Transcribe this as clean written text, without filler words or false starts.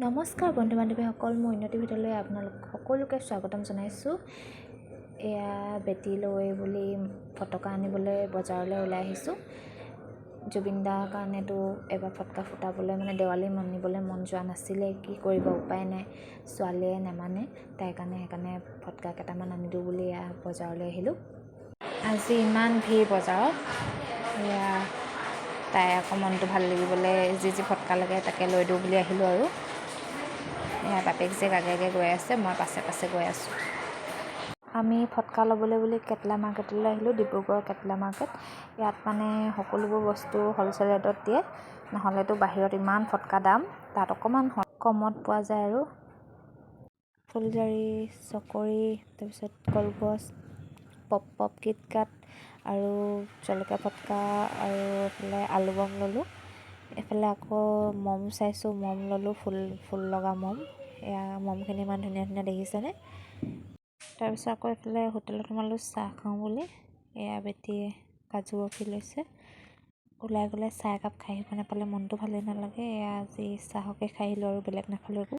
নমস্কাৰ বন্ধু বান্ধৱীসকল, মোৰ উন্নতি ভিডিঅ'লৈ আপোনালোক সকলোকে স্বাগতম জনাইছোঁ। এয়া বেটীলৈ বুলি ফটকা আনিবলৈ বজাৰলৈ ওলাই আহিছোঁ। জুবিন দাৰ কাৰণেতো এবাৰ ফটকা ফুটাবলৈ, মানে দেৱালী মানিবলৈ মন যোৱা নাছিলে। কি কৰিব, উপায় নাই, ছোৱালীয়ে নেমানে তাইৰ কাৰণে। সেইকাৰণে ফটকা কেইটামান আনি দিওঁ বুলি এয়া বজাৰলৈ আহিলোঁ। আজি ইমান ভিৰ বজাৰত। এয়া তাই আকৌ মনটো ভাল লাগিবলৈ যি যি ফটকা লাগে তাকে লৈ দিওঁ বুলি আহিলোঁ। আৰু এয়া বাপেক জীয়েক আগে আগে গৈ আছে, মই পাছে পাছে গৈ আছোঁ। আমি ফটকা ল'বলৈ বুলি কেটলা মাৰ্কেটলৈ আহিলোঁ, ডিব্ৰুগড় কেটলা মাৰ্কেট। ইয়াত মানে সকলোবোৰ বস্তু হ'লচেল ৰেটত দিয়ে। নহ'লেতো বাহিৰত ইমান ফটকা দাম, তাত অকণমান কমত পোৱা যায়। আৰু ফুলজাৰি, চকৰি, তাৰপিছত কলগছ, পপ পপ, কিটকাট আৰু জলকীয়া ফটকা আৰু এইফালে আলু বম ল'লোঁ। এইফালে আকৌ মম চাইছোঁ, মম ল'লোঁ, ফুল ফুল লগা মম। এয়া মমখিনি ইমান ধুনীয়া ধুনীয়া, দেখিছেনে? তাৰপিছত আকৌ এইফালে হোটেলত সোমালোঁ চাহ খাওঁ বুলি। এয়া বেটীয়ে কাজু বৰফি লৈছে। ওলাই গ'লে চাহ একাপ খাই আহিব নাপালে মনটো ভালেই নালাগে। এয়া আজি চাহকে খাই আহিলোঁ আৰু বেলেগ নাখালোঁ একো।